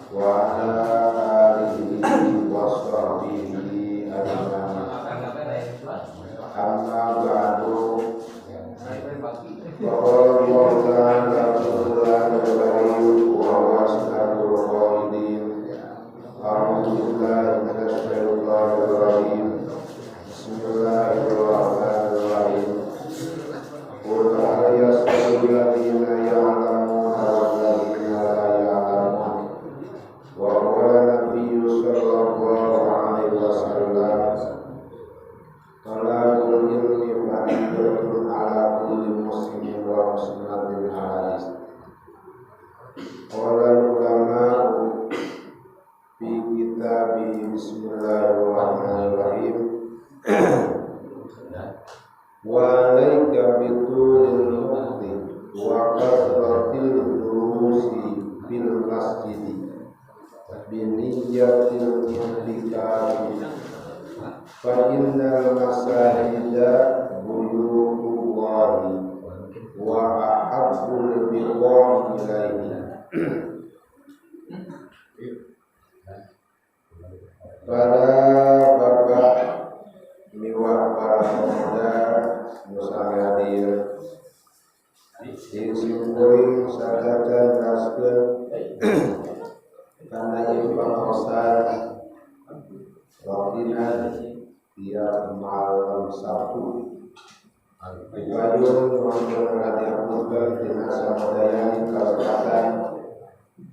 wa ala alihi wa sahbihi ajma'in. Amma ba'du. Qala Allahu ta'ala fil Qur'anil wa huwa asdaqul qailin. A'udzu billahi minasy syaithanir rajim. Bismillahirrahmanirrahim. Qul hal yastawi alladziina ya'lamuuna wal ladziina laa ya'lamuun. Wa qala nabiyyu sallallahu alaihi wasallam, talabul ilmi fardhun ala kulli muslimin wa muslimatin alayhi. Qala ulama fi kitabi bismillahirrahmanirrahim. Wa alaika bitulil muqti wa kasratil julusi fil masjidi biniyatil i'tikafi fa innal masajida buyutullahi wa ahabbul biqa'i ilaihi. Para bapak miwah para pemuda nu hadir di simkuring sadacan raskeun kana ieu pangaosan waktina tiap malam Sabtu. Payun nyuhunkeun ngadiapunkeun tina samadayani kalepatan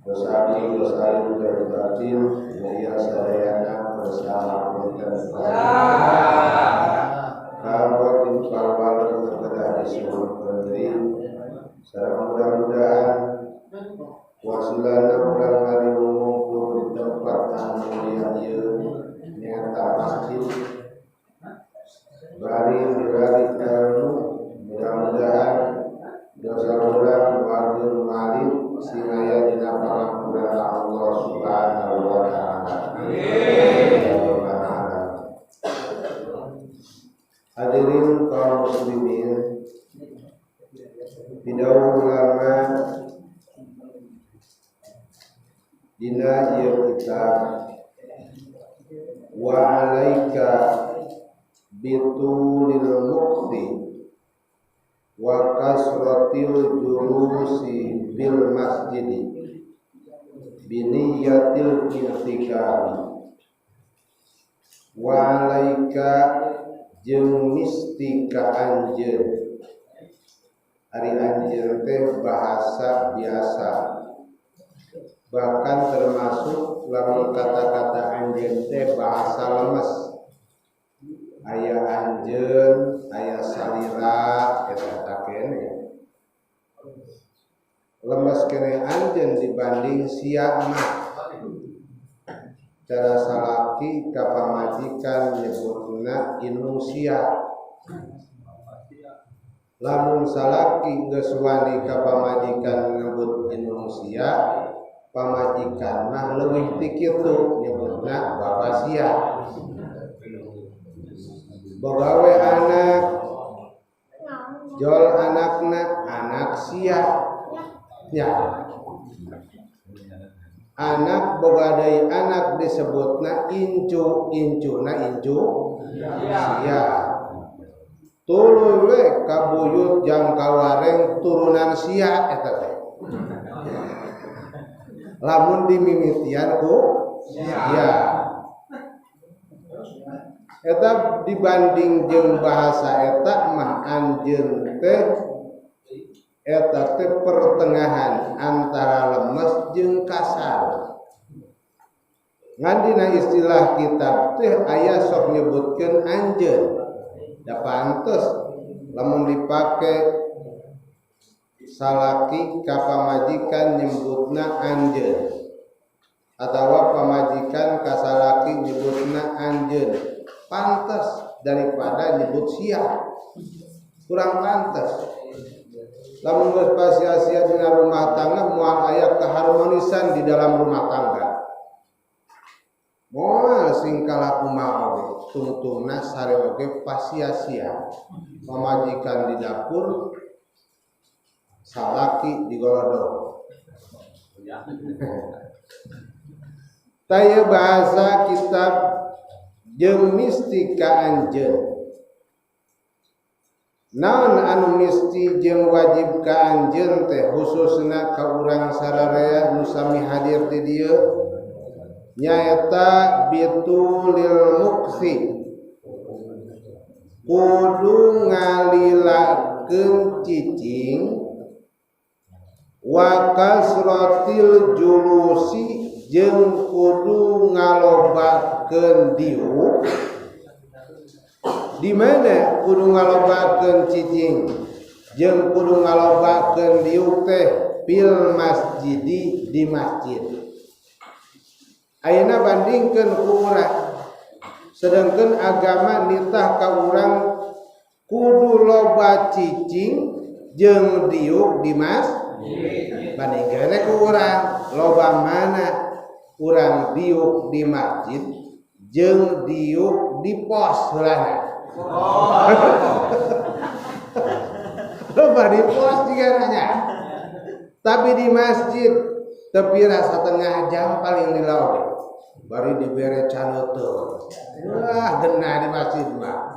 dosa abdi dosa ieu dan batin mulia sadayana bersama punten. Kanggo timpal walu kedah disuhunkeun deui sareng mudah-mudahan wasilana urang ngariwung di tempat anu mulia ieu nyaeta masjid bari mirari ilmu, mudah-mudahan dosa urang wageun malih sing aya dina pangampura Allah Subhanahu wa taala. Amin. Hadirin kaum muslimin, bidau ulama dina ieu kitab wa alaika bitulil muqti wa kasratil julusi bil masjidi biniyatil i'tikafi. Wa alaika jeung misti ka anjeun. Ari anjeun teh bahasa biasa, bahkan termasuk lamun kata-kata anjeun teh bahasa lemes. Aya anjeun, aya salira, eta kene. Lemes kene anjeun dibanding sia mah. Cara salaki ka pamajikan nyebutna inung sia. Lamun salaki geus wani ka pamajikan nyebut inung sia, pamajikan mah leuwih ti kitu nyebutna bapa sia. Boga we anak, jol anakna anak sia. Ya. Anak boga deui anak disebutna incu, incuna incu sia. Tuluy we kabuyut jang kawareng turunan sia eta teh. Lamun dimimitian ku sia. Eta dibanding jeung bahasa eta mah anjeun teh eta teh pertengahan antara lemes jeung kasar. Ngan dina istilah kitab teh aya sok nyebutkeun anjeun. Da pantes lamun dipake salaki ka pamajikan nyebutna anjeun atawa pamajikan ka salaki nyebutna anjeun. Pantes daripada nyebut sia. Kurang pantes. Lamun geus sia-sia dina rumah tangga moal aya keharmonisan di dalam rumah tangga. Moal sing kalaku mah oge tungtungna sare oge pasia-sia. Pamajikan di dapur, salaki di golodog. Taya bahasa kitab jeung misti ka anjeun. Naon anu misti jeung wajib ka anjeun teh khususna ka urang sararea nu sami hadir di dieu nyaeta bitulil muksi kudu ngalilakeun cicing wa kasratil julusi jeung kudu ngalobakeun diuk. Di mana kudu ngalobakeun cicing jeung kudu ngalobakeun diuk teh fil masjidi di masjid. Ayeuna bandingkeun ku urang, sedangkan agama nitah ka urang kudu loba cicing jeung diuk di masjid. Bandingkeun ku urang loba mana urang diuk di masjid jeung diuk di pos heulana. Loba di pos juga nanya. Tapi di masjid tepira setengah jam paling lila. Bari dibere canote. Wah, genah di masjid mah.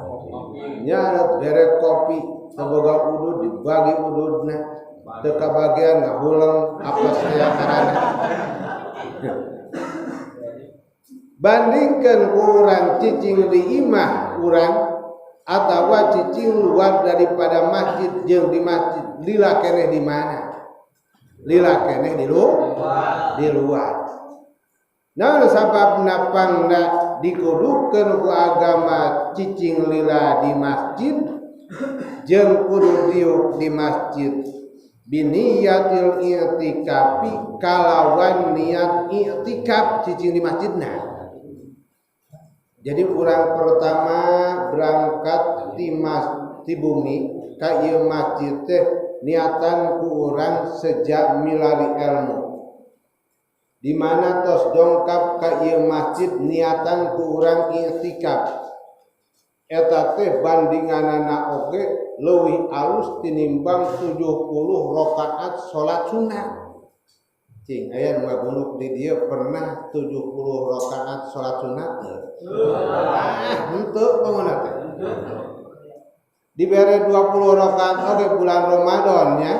Nya bere kopi, teboga udud dibagi ududna. Teu kabagian ngahuleng apa saya karana. Bandingkan urang cicing di imah urang atawa cicing luar daripada masjid jeung di masjid lila keneh di mana? Lila keneh di luar. Di luar. Nah, sababna pangna dikudukeun ku agama cicing lila di masjid jeung kudu diuk di masjid biniyatil i'tikafi kalawan niat i'tikaf cicing di masjidna. Jadi orang pertama berangkat di bumi ka ieu masjid teh niatan ku urang sejak milari ilmu. Di mana tos dongkap ka ieu masjid niatan ku urang i'tikaf. Eta teh bandinganana oge leuwih alus tinimbang 70 rakaat salat sunat. Cing aya nu ngagunuk di dieu pernah 70 rakaat salat sunat teh. Ah, henteu bangunna teh. Dibere 20 rakaat oge bulan Ramadan nya.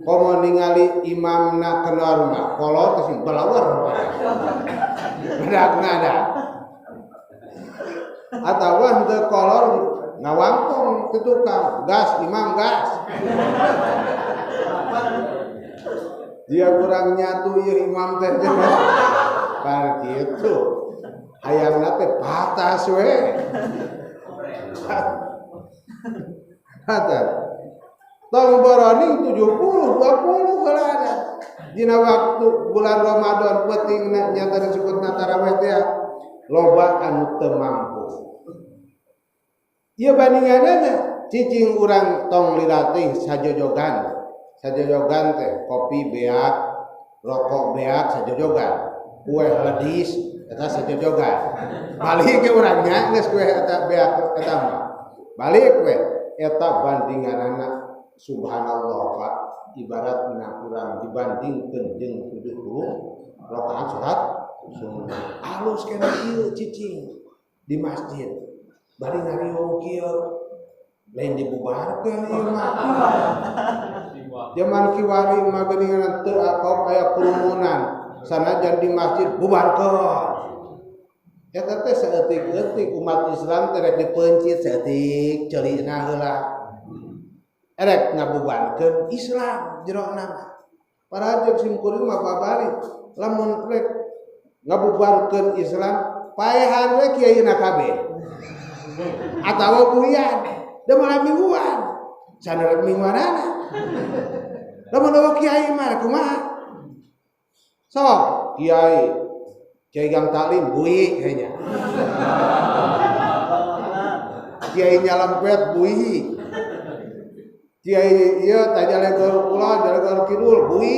Komo ningali imamna kenor mah kolot teh sing belawar. Bedak ngada. Atawa henteu kolor ngawangkong ke tukang, gas imam gas. Dia kurang nyatu ieu imam teh. Par kitu. Hayangna teh batas we. Batas. Tong boroning 70 20 heula. Dina waktu bulan Ramadan peutingna nyata disebutna tarawih teh loba anu teu mampu. Ieu bandinganna cicing urang tong lila teh sajojogan. Sajojogan teh kopi beak, rokok beak sajojogan, kue ledis eta sajojogan. Balik ke urangnya geus kue eta beak eta mah. Balik we eta bandinganana subhanallah Pak, ibaratna urang dibandingkeun jeung 70 rakaat salat sunnah. Alus keneh ieu cicing di masjid. Bari ngariung kieu lain dibubarkeun ieu mah. Zaman kiwari mah geuningan teu akop aya kerumunan sanajan di masjid bubarkeun. Eta teh saeutik-eutik umat Islam teh rek dipeuncit saeutik ceulina heula. Erek ngabubarkeun Islam jerona mah. Para jeung simkuring mah babari lamun rek ngabubarkeun Islam paehan we kiaina kabeh. Atawa buyan da malam mingguan. Sana rek mingguanana. Lamun eueuh kiai mah kumaha? Sok kiai kiai gang taklim bui kayaknya. Kiai nyalempet bui. Kiai ieu tajalegor kulon, jalegor kidul bui.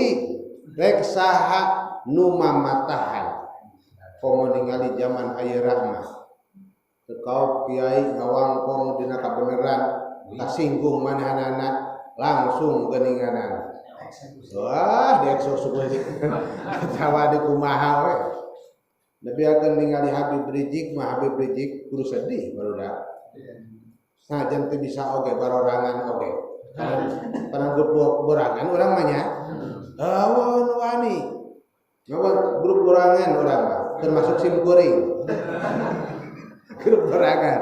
Rek saha nu mamatahan. Komo ningali zaman aya rahmah. Teu kaop kiai ngawangkong dina kabeneran, kasinggung manehanana langsung geuninganan. Wah, dieksekusi. Atawa di kumaha we. Lebih akan ningali Habib Rizik mah Habib Rizik kudu sedih barudak. Sanajan teu bisa oge barorangan oge. Karena grup borangan urang mah nya. Awan wani. Ngawan grup borangan urang mah termasuk sim kuring. Grup borangan.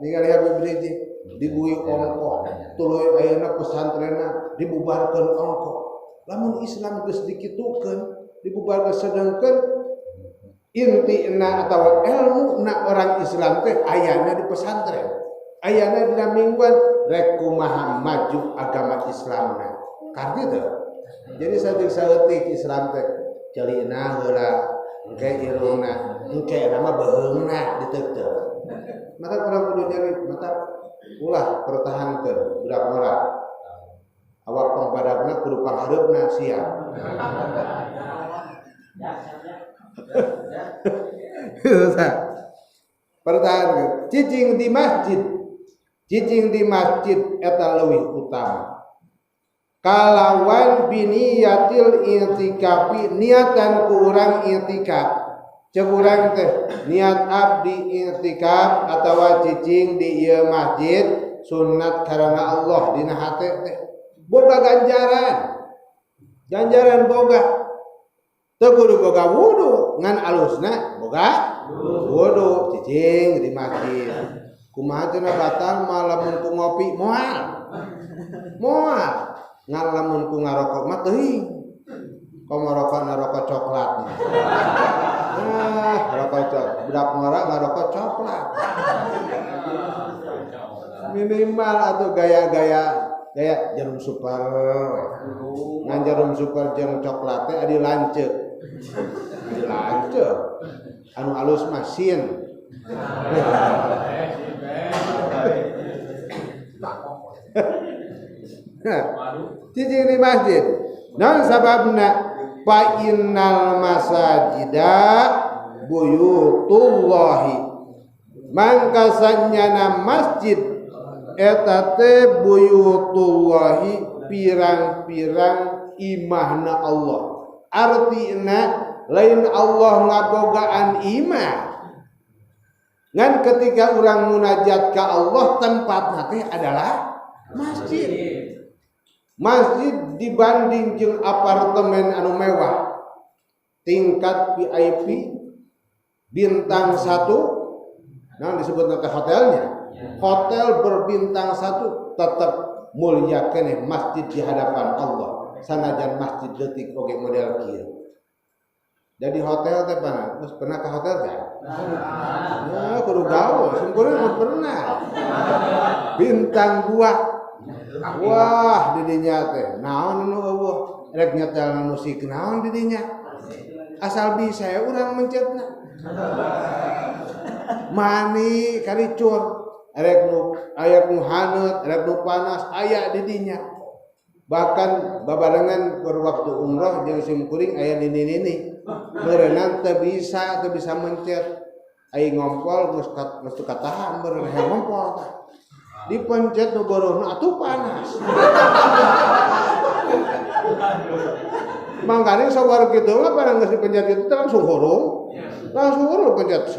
Ningali Habib Rizik dibui ongkoh, tuluy ayeuna pesantrenna dibubarkeun ongkoh. Lamun Islam geus dikitukeun, dibubarkeun sedengkeun intina atau ilmu na orang Islam teh ayana di pesantren, ayana dina mingguan rek kumaha maju agama Islamna. Karena teu. Jadi saeutik saeutik Islam teh ceulina heula, engke irungna, engke nama beuheungna diteuteup. Mata urang kudu nyari, mata ulah pertahankeun budak ngora. Awak pangpadagna kudu panghareupna siap. Pertahankan cicing di masjid, cicing di masjid eta leuwih utama kalawan biniyatil i'tikafi niatan ku urang i'tikaf. Cek urang teh niat abdi i'tikaf atawa cicing di ieu masjid sunat karena Allah dina hate teh boga ganjaran, ganjaran boga. Teu kudu boga wudu ngan alusna boga wudu cicing di masjid. Kumaha cenah batal mah lamun ku ngopi moal. Moal ngan lamun ku ngarokok mah teuing. Komo rokok rokok coklat. Ah, rokok coklat. Budak ngora ngarokok coklat. Minimal atuh gaya-gaya gaya jarum super. Ngan jarum super jeung coklat teh adi lanceuk. Adi lanceuk. Anu alus mah sin. Cicing di masjid. Naon sababna? Fa innal masajida buyutullahi. Mangkasanyana masjid eta teh buyutullahi pirang-pirang imahna Allah. Artina lain Allah ngabogaan imah. Ngan ketika urang munajat ka Allah tempatna teh adalah masjid. Masjid dibanding jeung apartemen anu mewah tingkat VIP bintang 1, nah disebut nanti hotelnya, hotel berbintang 1 tetap mulia keneh masjid di hadapan Allah. Sanajan masjid leutik oge model kieu. Jadi hotel teh pernah, terus pernah ke hotel teh? Ya, kudu gaul, sempurna mah pernah. Bintang 2. Wah, didinya teh naon anu eueuh, rek nyetel musik naon didinya. Asal bisa ya urang mencetna. Mani karicur, rek nu aya nu haneut, rek nu panas aya didinya. Bahkan babarengan keur waktu umroh jeung simkuring aya nini-nini. Meureunang teu bisa mencet. Ai ngompol geus teu katahan meureun hayang ngompol tah. Dipencet nu borohna atuh panas. Mangkane sawar kitu mah barang geus dipencet kitu teh langsung hurung. Langsung hurung pencet.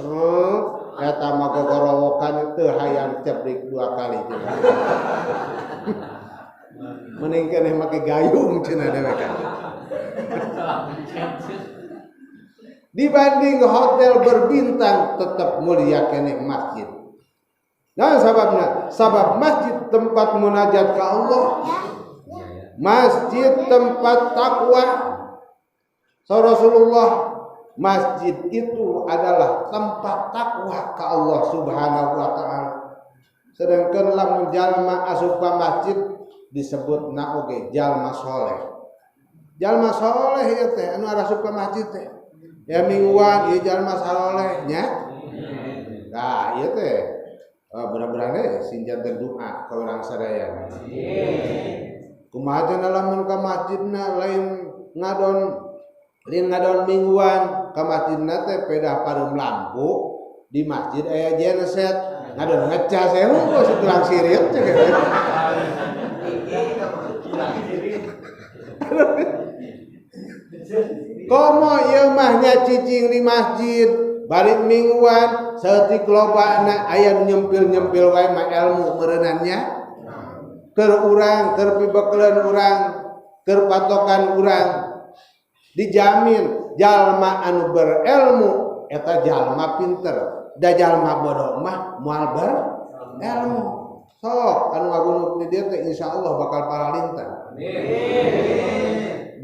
Eta mah gogorowokan teu hayang cebrik 2 kali cenah. Mending keneh make gayung cenah dewek. Dibanding hotel berbintang tetap mulia keneh masjid. Nah sababna, sabab masjid tempat munajat ke Allah, masjid tempat takwa. So Rasulullah, masjid itu adalah tempat takwa ke Allah Subhanahu wa taala. Sedangkan lamun jalma asup ka masjid disebut na oge jalma soleh. Jalma soleh ieu teh anu asup ka masjid teh. Ya mingguan ieu jalma saloleh nya. Nah, ieu teh mudah-mudahan sinjan doa ke orang sadaya. Kumaha cenah lamun ka masjidna lain ngadon mingguan ka masjidna teh pedah pareum lampu di masjid aya genset ngadon ngecas we hungkul si tulang sirit cek. Komo ieu mah nya cicing di masjid balik mingguan saeutik lobana aya nu nyempil-nyempil wae mah ilmu meureunannya. Keur urang, keur pibekeleun urang, keur patokan urang dijamin jalma anu berilmu eta jalma pinter, da jalma bodoh mah moal berilmu. Sok anu ngagunuk di dieu teh insyaallah bakal paralintan. Amin.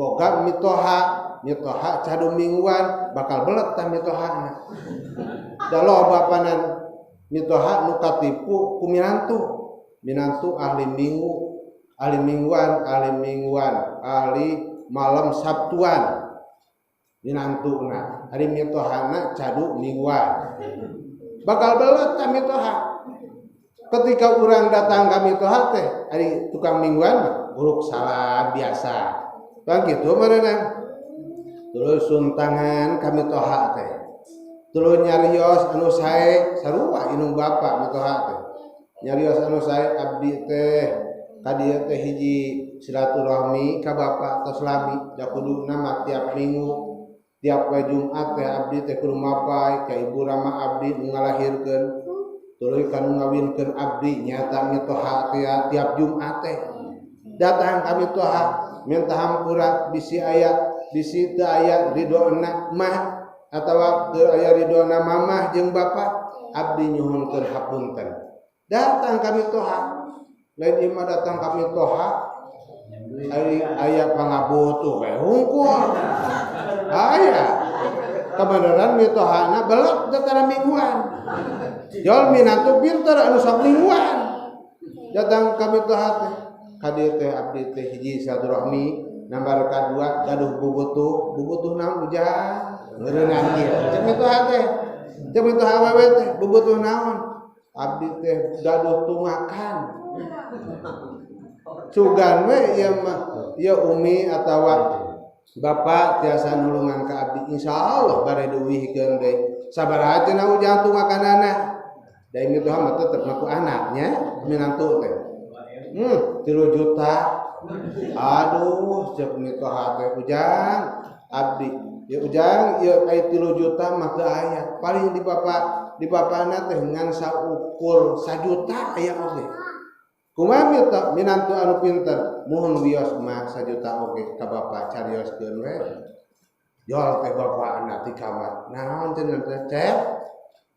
Boga mitoha, mitoha cadu mingguan bakal belet tah mitohana. Da loba panan mitoha nu katipu ku minantu. Minantu ahli minggu, ahli mingguan, ahli mingguan, ahli malam Sabtuan. Minantuna, ari mitohana cadu mingguan. Bakal belet tah mitoha. Ketika urang datang ka mitoha teh, ari tukang mingguan mah uruk salam biasa. Tang kitu meureunna. Terus suntangan ka mitoha teh. Tuluy nyarios anu sae sarua indung bapa mitoha teh. Nyarios anu sae abdi teh ka dieu teh hiji silaturahmi ka bapa tos lami da kuduna mah tiap minggu tiap poe Jumat teh abdi teh kudu mapay ka ibu rama abdi nu ngalahirkeun tuluy ka nu ngawinkeun abdi nyata mitoha teh tiap Jumat teh datang ka mitoha minta hampura bisi aya bisi teu aya ridona mah atawa teu aya ridona mamah jeung bapa abdi nyuhunkeun hapunten. Datang kami toha, lain ieu mah datang kami toha, ari aya pangabutuh we hungkul. Aya kebenaran mitohana belok datara mingguan. Jol minantu pinter anu sok mingguan. Datang kami toha teh, ka dieu teh abdi teh hiji silaturahmi, nambar kadua gaduh bubutuh, bubutuh naon ujang? Meureunnan ieu. Cek mitoha teh, cek mitoha awewe teh bubutuh naon? Abdi teh gaduh tungakan. Sugan we ieu mah ieu umi atawa bapak tiasa nulungan ka abdi insyaallah bade diuihkeun deui. Sabaraha cenah ujang tungakanana? Da mitoha mah tetep ngaku anaknya minantu teh. 3 juta. Aduh cek mitoha teh ujang abdi. Ya ujang ieu aya 3 juta mah teu aya. Paling di bapak di bapana teh ngan saukur 1 juta aya oge. Kumaha minantu anu pinter muhun wios mah 1 juta oge ka bapa carioskeun we. Jol teh bapana di kamar. Naon cenah teh cek?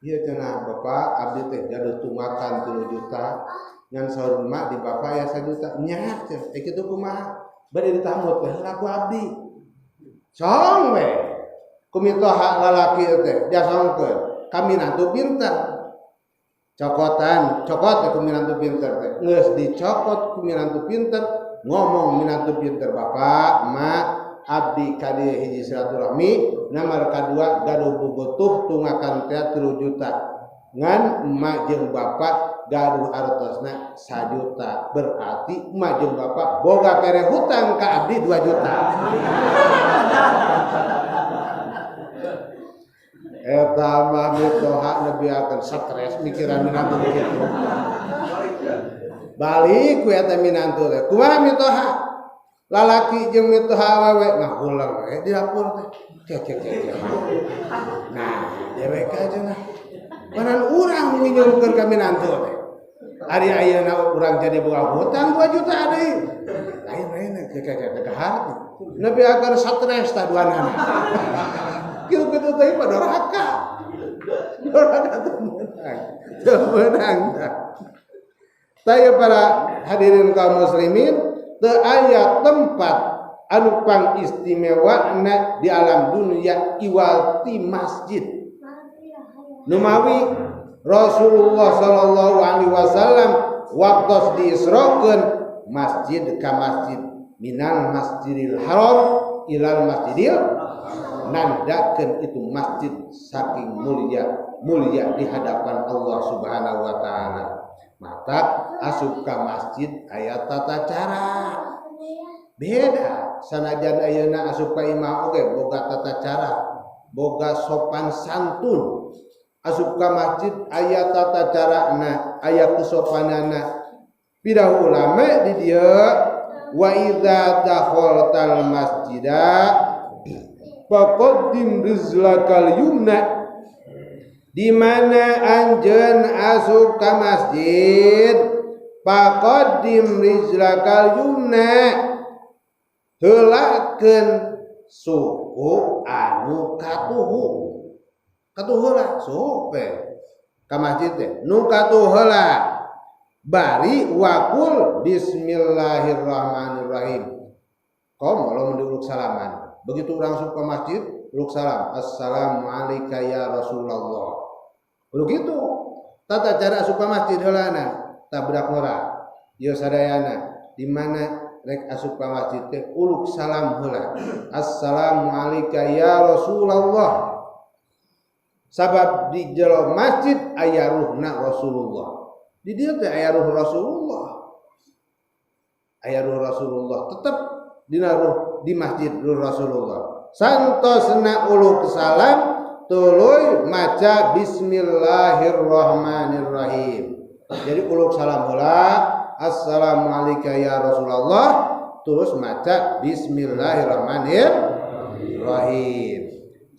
Ieu cenah bapa abdi teh gaduh tungakan 3 juta ngan saur emak di bapa aya 1 juta. Nya cenah eh kitu kumaha? Bade ditamut teh heula ku abdi. Song we. Kumitoha lalaki teh jasongkeun. Kami nantu pinter cokotan cokot teh ku minantu pinter teh geus dicokot ku minantu pinter ngomong minantu pinter bapak emak abdi ka dieu hiji silaturahmi nomor kadua gaduh bubutuh tungakan teh 3 juta ngan emak jeung bapak gaduh artosna 1 juta berarti emak jeung bapak boga kere hutang ka abdi 2 juta. Eta mah mitoha nebi akan stres mikiran minantu kitu. Balik ku eta minantu teh. Kumaha mitoha? Lalaki jeung mitoha awewe ngahulang we di dapur teh. Cek cek cek. Nah, dewek aja nah. Panan urang nginyumkeun ka minantu teh. Ari ayeuna urang jadi boga hutang 2 juta deui. Lain-lain cek cek cek ka harti. Nebi akan stres tah duanana. Kitu-kitu teh mah doraka. Doraka teu meunang. Teu meunang. Taya para hadirin kaum muslimin, teu aya tempat anu pang istimewana di alam dunia iwal ti masjid. Numawi Rasulullah sallallahu alaihi wasallam waktos diisrokeun masjid ka masjid minal masjidil haram ilal masjidil nandakeun itu masjid saking mulia mulia di hadapan Allah Subhanahu wa taala. Maka asup ka masjid aya tata cara. Beda sanajan ayeuna asup ka imah oge boga tata cara, boga sopan santun. Asup ka masjid aya tata carana, aya kesopanana. Pidah ulama di dieu wa idza dakhaltal masjida Faqaddim rizlakal yumna, di mana anjeun asup ka masjid faqaddim rizlakal yumna, heulakeun suku anu katuhu. Katuhu lah supe ka masjid teh nu katuhu heula bari wakul bismillahirrahmanirrahim. Kom kalau menduluk salaman. Begitu orang masuk ke masjid, uluk salam. Assalamualaikum ya Rasulullah. Begitu. Tata cara asup ke masjid heulana, tabrak ngora. Ieu sadayana di mana rek asup ka masjid teh uluk salam heula. Assalamualaikum ya Rasulullah. Sabab di jero masjid aya ruhna Rasulullah. Di dieu teh aya ruh Rasulullah. Aya ruh Rasulullah tetep dina ruh di masjid ruh Rasulullah. Santosna uluk salam tuluy maca bismillahirrahmanirrahim. Jadi uluk salam heula, assalamualaikum ya Rasulullah, terus maca bismillahirrahmanirrahim.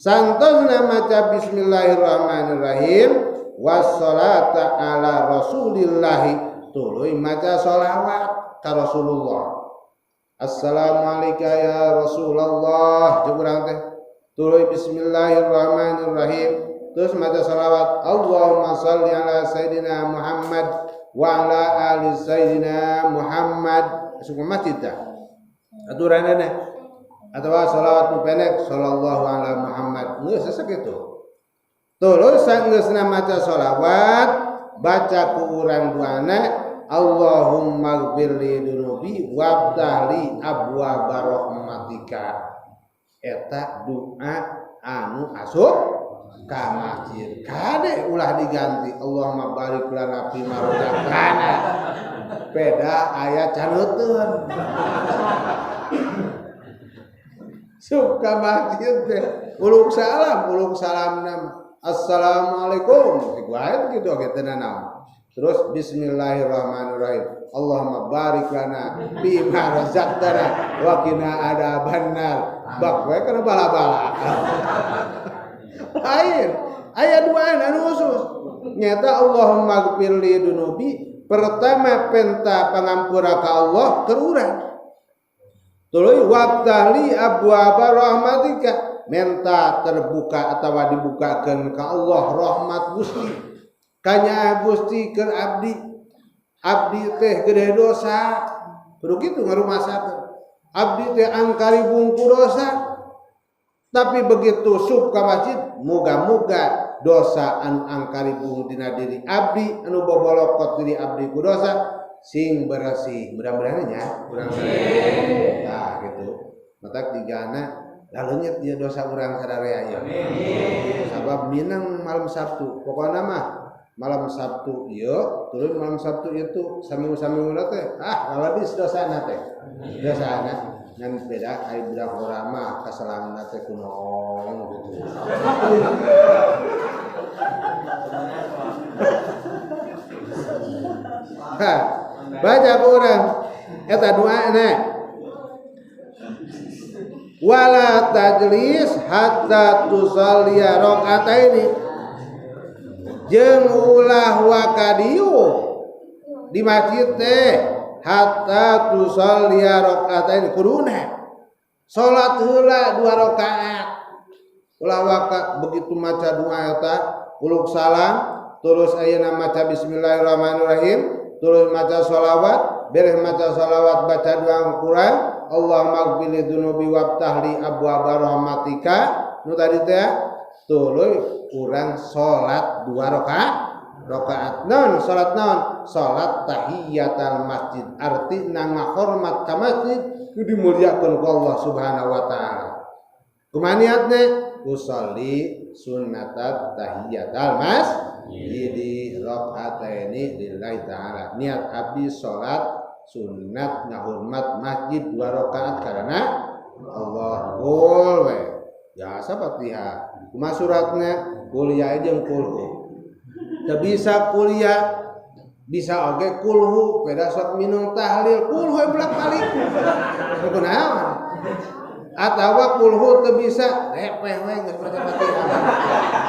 Santosna maca bismillahirrahmanirrahim wassalata ala rasulillahi, tuluy maca sholawat ka Rasulullah. Assalamualaikum ya Rasulullah, jeung urang teh tuluy bismillahirrahmanirrahim, terus maca sholawat Allahumma shalli ala sayidina Muhammad wa ala ali sayidina Muhammad. Asup ka masjid tah aturanana atawa sholawat nu pendek sallallahu ala Muhammad geus sakitu. Tuluy sageusna maca sholawat baca ku urang duana Allahumma gfirli dunubi wabtahli abwaaba rahmatika. Eta doa anu asup ka masjid. Kade ulah diganti Allahumma barik lana fi ma razaqtana. Beda aya canuteun. Sup ka masjid teh uluk salam assalamualaikum. Wae kitu oge teu nanaon. Terus bismillahirrahmanirrahim. Allahumma barik lana fi ma razaqtana wa qina adzabannar. Bak we kana bala-bala. Lain, aya duaan anu khusus. Nyata Allahumma gfirli dunubi, pertama penta pangampura ka Allah keur urang. Tuluy wabtahli abwaaba rahmatika, menta terbuka atawa dibukakeun ka Allah rahmat Gusti. Kanya Gusti keur abdi, abdi teh gede dosa, kudu kitu ngarumasakeun. Abdi teh angkari bungku dosa, tapi begitu sup ka masjid, muga-muga dosa anu angkari bung dina diri abdi, anu bobolokot diri abdi ku dosa, sing bersih. Mudah-mudahan nya, urang sadaya. Tah kitu. Matak digana lalu nyet dia dosa urang sadaya aya. Sabab minang malam Sabtu, pokona mah malam Sabtu ieu, turun malam Sabtu itu saminggu-saminggu teh, ah lalabis dosana teh. Dosana ngan beda ai budak urang mah kasalangna teh kunaon gitu. Ha, baca ku urang eta doana. Wala tajlis hatta tusalliya rakaataini. Jeung ulah wakadiu di masjid teh hatta tusalliya rakaatain, kuduna salat heula 2 rakaat. Ulah waka begitu maca doa eta uluk salam terus ayeuna maca bismillahirrahmanirrahim, terus maca sholawat, beres maca sholawat baca doa Quran Allahumma gfirli dzunubi wabtahli abwaaba rahmatika nu tadi teh tuluy urang salat 2 rakaat. Non salat non salat tahiyatal masjid, artina ngahormat ka masjid nu dimuliakeun ku Allah Subhanahu wa taala. Kumaha niatna? Usolli sunnatat tahiyatal masjid rakaataini lillahi taala. Niat abdi salat sunat ngahormat masjid 2 rakaat karena Allah. Qul we biasa Fatihah. Kumaha suratna? Kuliah jeung kulhu. Teu bisa kuliah bisa oge kulhu, beda sok minum tahlil kulhu bolak-balik. Kunaon? Atawa kulhu teu bisa repeh we geus maca Fatihah.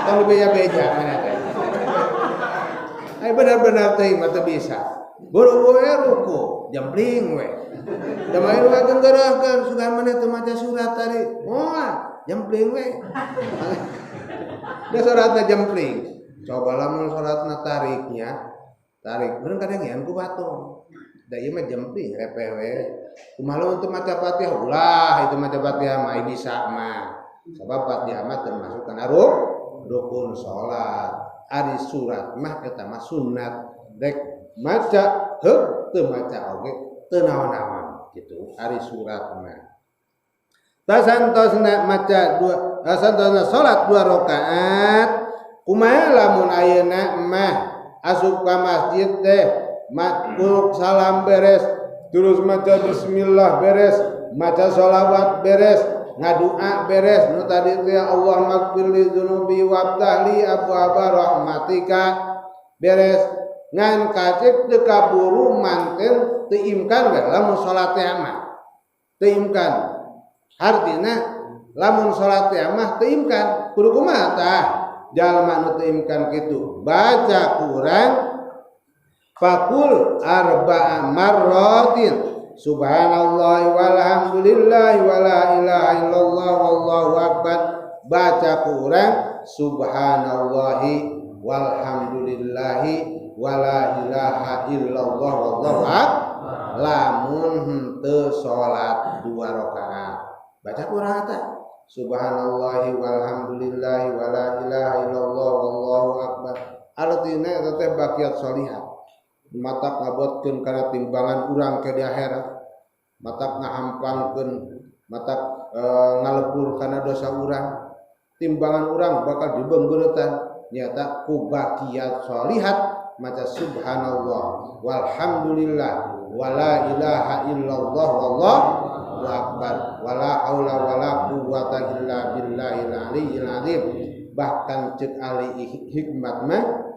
Tong dibeja-beja mana teh. Ai bener-bener teuing mah teu bisa. Buru-buru we ruku, jempling we. Da mah nu genggereuhkeun sugan maneh teu maca surat tadi. Moal, jempling we. Da salatna jempling. Coba lamun salatna tariknya, tarik bener kadang ngeun ku batur. Da ieu mah jempling repeh we. Kumaha lamun teu maca Fatihah? Ulah itu maca Fatihah mah bisa mah. Sabab Fatihah mah termasuk kana rukun salat. Ari surat mah eta mah sunat. Rek maca heuh teu maca oge teu naon-naon kitu ari surat mah. Tasantosna maca dua, tasantosna salat 2 rakaat. Kumaha lamun ayeuna mah asup ka masjid teh makuluk salam beres, terus maca bismillah beres, maca sholawat beres, ngadua beres, nu tadi teh ya Allah magfirli dzunubi wabtahli abwaaba rahmatika beres, ngan kacek teu kaburu manten teu imkan we lamun salat teh mah teu imkan. Artina lamun salat teh mah teu imkan, kudu kumaha tah jalma nu teu imkan kitu baca Quran fakul arba'a marratin subhanallah walhamdulillah wala ilaha illallah wallahu akbar. Baca Quran subhanallahi walhamdulillahi wala ilaha illallah wallahu akbar lamun henteu salat 2 rakaat. Baca Quran teh subhanallahi walhamdulillahi wala ilaha illallah wallahu akbar. Artina eta teh bakiat sholihat. Matak ngabotkeun kana timbangan urang ke di akhirat, matak ngahampangkeun, matak ngalepur kana dosa urang, timbangan urang bakal dibeungbeureutan nyata ku bakiat sholihat maca subhanallah walhamdulillah wala ilaha illallah wallahu akbar wala haula wala quwwata illa billahil aliyyil azim. Bahkan ceuk ahli hikmat mah,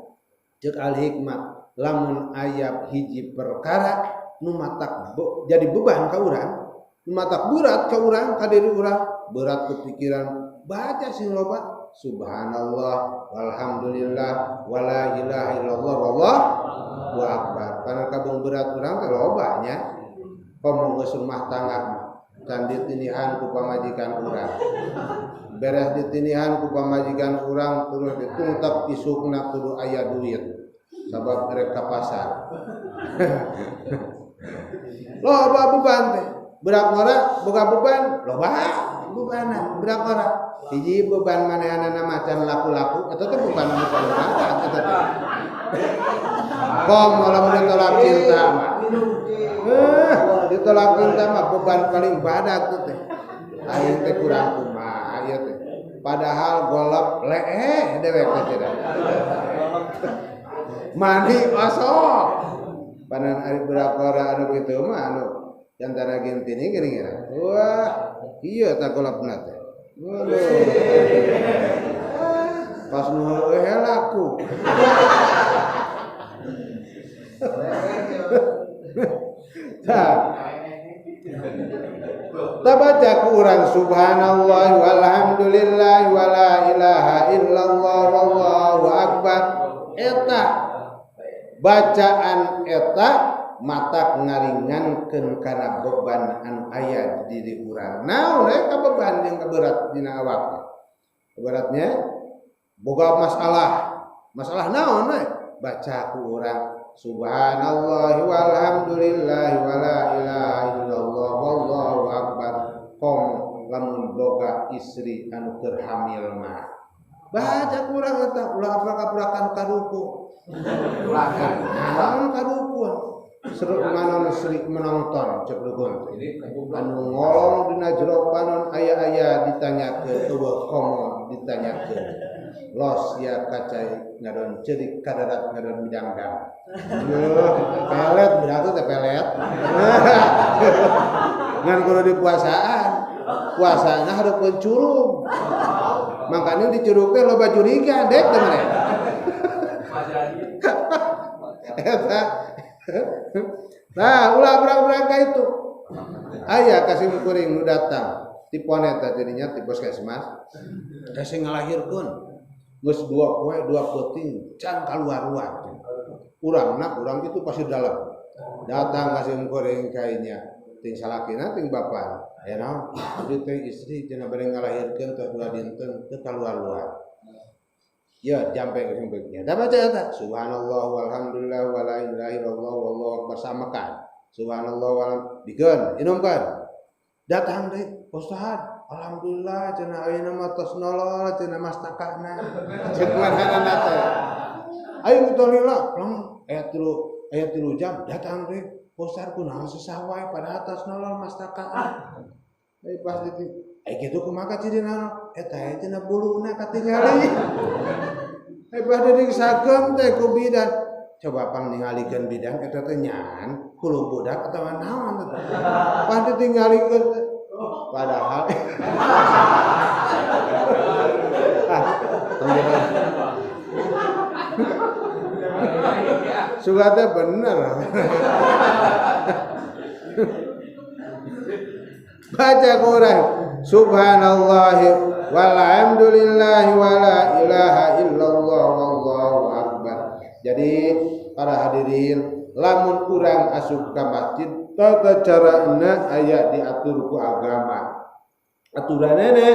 ceuk ahli hikmat lamun ayat hiji perkara nu matak jadi beban ka urang, nu matak berat ka urang, ka diri urang, berat ku pikiran, baca sing loba subhanallah walhamdulillah wala ilaha illallah wallahu akbar. Karena kabung berat urang teh loba nya, komo geus rumah tangga can ditinihan ku pamajikan urang, beres ditinihan ku pamajikan urang terus ditungtep isukna kudu aya duit sabab rek ka pasar. Loba beban teh, berat ora boga beban, loba bebanan berat ora. Hiji beban manehanana macan laku-laku eta teh beban anu paling berat eta teh. Komo lamun ditolak cinta mah. Ditolak cinta mah beban paling badak tuh teh. Aing teh kurang kumaha ieu teh. Padahal golep leeh dewek teh cenah. Mani osok. Panan ari berakora anu kitu mah anu jantana gentini geuning. Wah, ieu tah golepna teh. Waduh. Pas nu heueuh laku. Tah baca ku urang subhanallah walhamdulillah wala ilaha illallah wallahu akbar. Eta bacaan eta matak ngaringankeun kana beban anu aya di diri urang. Naon we ka beban jeung kaberat dina awak? Beratnya boga masalah. Masalah naon we? Baca ku urang subhanallah walhamdulillah wala ilaha illallah wallahu akbar. Kom lamun boga istri anu keur hamil mah baca ku urang eta ulah aprak-aprakan ka dukun. Naon ka dukun? Seru manon seri menonton cek dukun. Anu ngolong dina jero panon aya-aya ditanyakeun eueuh komo ditanyakeun. Los ya kacai ngadon ceurik kadarat ngadon bidangdang. Pelet berarti teh pelet. Ngan kudu dipuasaan. Puasana hareupeun curug. Makanya di curug teh loba curiga dek teh maneh. Eta. Nah, ulah berang-berang ka itu. Aya kasih kuring nu datang Tipon eta jadinya ti puskesmas. Hese ngalahirkeun. Geus 2 poe 2 peuting can kaluar-luar. Urangna urang kitu pasti dalam. Datang ka sim kuring kainya. Ting salakina ting bapana. Aya naon? Abdi teh istri cenah bade ngalahirkeun teh 2 dinten teu kaluar-luar. Ya jampe sing baiknya. Da baca eta subhanallah walhamdulillah wala ilaha illallah wallahu akbar samakan. Subhanallah wal bikeun inumkeun. Datang deui Ustaz, alhamdulillah cenah ayeuna mah tos nolol cenah mastakana. Ceuk manehna teh. Ayo mutolila, plong aya 3 jam datang deui. Ustaz kunaon sesah wae padahal tos nolol mastakana. Ai pas ditu, ai kitu kumaha cirina? Eta cenah buluna katingali. Ai pas di sagem teh ku bidan. Coba pang ningalikeun bidan eta teh nyan hulu budak atawa naon teh. Pas ditinggalikeun padahal suka teh bener. Baca Quran subhanallah walhamdulillah wala ilaha illallah wallahu akbar. Jadi para hadirin lamun urang asup ka masjid tata carana aya diatur ku agama. Aturanana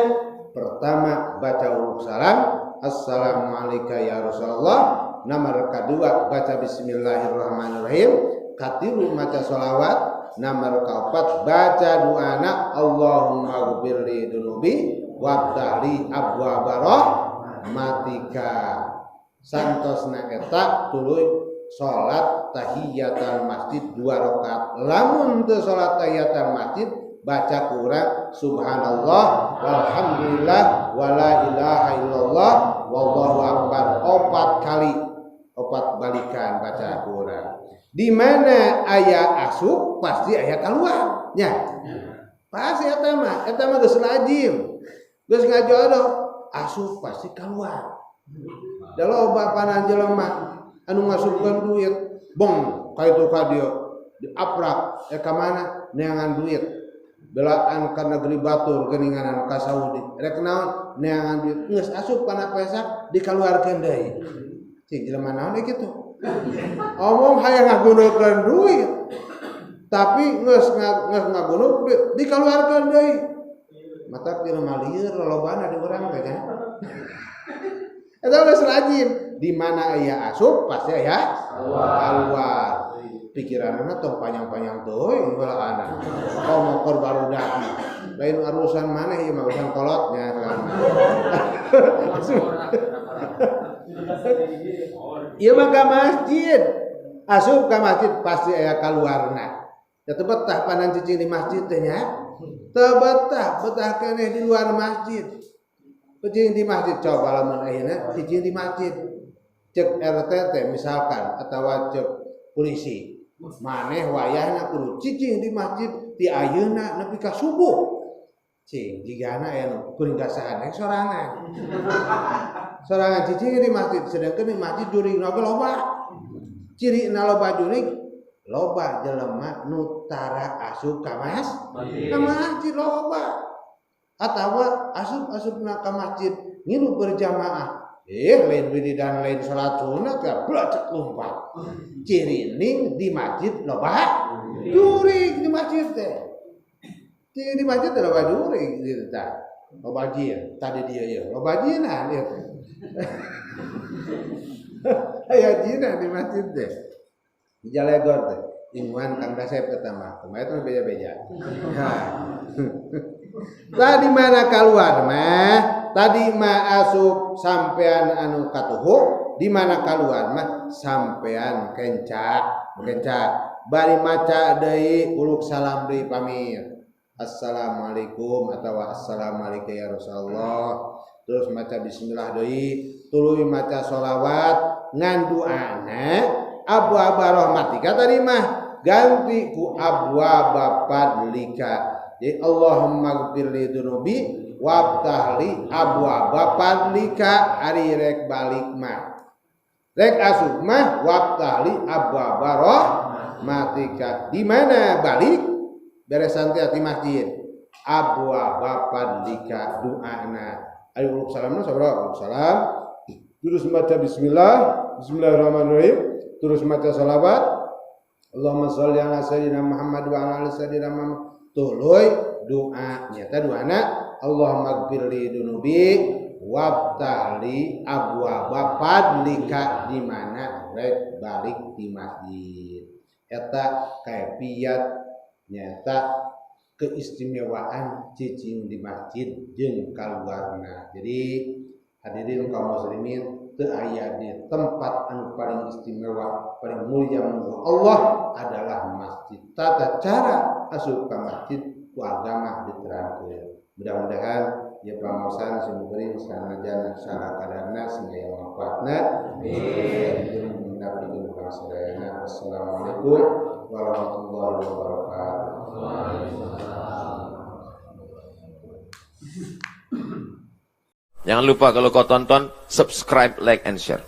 pertama baca uluk salam assalamualaikum ya Rasulullah. Nomor kedua baca bismillahirrahmanirrahim. Katilu maca sholawat. Nomor keempat baca doana Allahumma ghfirli dzunubi waftahli abwaaba rahmatika. Santosna eta tuluy salat tahiyatul masjid 2 rakaat. Lamun teu salat tahiyatul masjid baca kurang subhanallah walhamdulillah wala ilaha illallah wallahu akbar 4 kali, 4 balikan baca kurang. Di mana aya asup pasti aya keluar nya. Pasti eta mah geus lazim. Geus ngajodoh asup pasti keluar. Da loba panan jelema anu ngasupkeun duit bong ka itu ka dieu diaprak ka mana neangan duit. Belaan ka negeri batur geuninganan ka Saudi. Rek naon neangan duit geus asup kana pesak dikaluarkeun deui. Cing jelema naon deui kitu. Omong hayang ngagunakeun duit tapi geus ngagunakeun duit dikaluarkeun deui. Mata jelema lieur lolobana di urang teh nya. Eta geus rajin di mana aya asup pasti aya keluar. Pikiranna tong panjang-panjang teuing heula komo keur barudak. Lain urusan maneh ieu mah urusan kolotnya. Ieu mah ka masjid. Asup ka masjid pasti aya kaluarna. Da teu betah panan cicing di masjid teh nya. Teu betah, betah keneh di luar masjid. Cicing di masjid coba lamun ayeuna cicing di masjid. Cek RT teh misalkan atawa cek polisi. Maneh wayahna kudu cicing di masjid ti ayeuna nepi ka subuh. Cing jigana aya nu kuring kasahan sorangan. Sorangan cicing di masjid sedangkan di masjid juringna ge loba. Cirina loba juring loba jelema nu tara asup ka masjid. Ka masjid loba. Atawa asup-asupna ka masjid ngilu berjamaah. Lain wiridan lain salat sunat ya blacek lompat. Cirining di masjid loba juring di masjid teh. Ciri di masjid teh loba juring gitu tah. Loba jin tadi dia ya loba jinan ieu teh. Aya jinan di masjid teh. Di Jalegor teh. Inguan Kang Dasep eta mah. Kumaha eta beja-beja. Tadi mana keluar mah? Tadi mah asup sampean anu katuhu, di mana keluar mah sampean kencak, kencak. Bari maca deui uluk salam deui pamit. Assalamualaikum atawa assalamualaikum ya Rasulullah. Terus maca bismillah deui, tuluy maca sholawat ngan duana abwaaba rahmatika tadi mah ganti ku abwaaba fadlika. Jadi Allahumma gfirli dzunubi wabtahli abwaaba fadlika ari rek balik mah. Rek asup mah wabtahli abwaaba rahmatika. Di mana balik? Beresan teh di masjid. Abwaba fadlika doana. Ayo uluk salamna sabaraha? Uluk salam. Terus baca bismillah, bismillahirrahmanirrahim. Terus maca salawat. Allahumma sholli ala sayyidina Muhammad wa ala ali sayyidina Muhammad. Tuluy doa nyata doana Allahumma gfirli dunubi wabtahli abwaba fadlika, di mana rek balik di masjid. Eta kaifiat nyata keistimewaan cicing di masjid jeung kaluarna. Jadi hadirin kaum muslimin, teu aya di tempat anu paling istimewa, paling mulia menurut Allah adalah masjid. Tata cara asup ka masjid ku agama diterangkeun. Mudah-mudahan ya pangaosan simkuring sanajan salah kadarna sehingga yang manfaatna. Amin. Wassalamualaikum warahmatullahi wabarakatuh. Jangan lupa kalau kau tonton, subscribe, like, and share.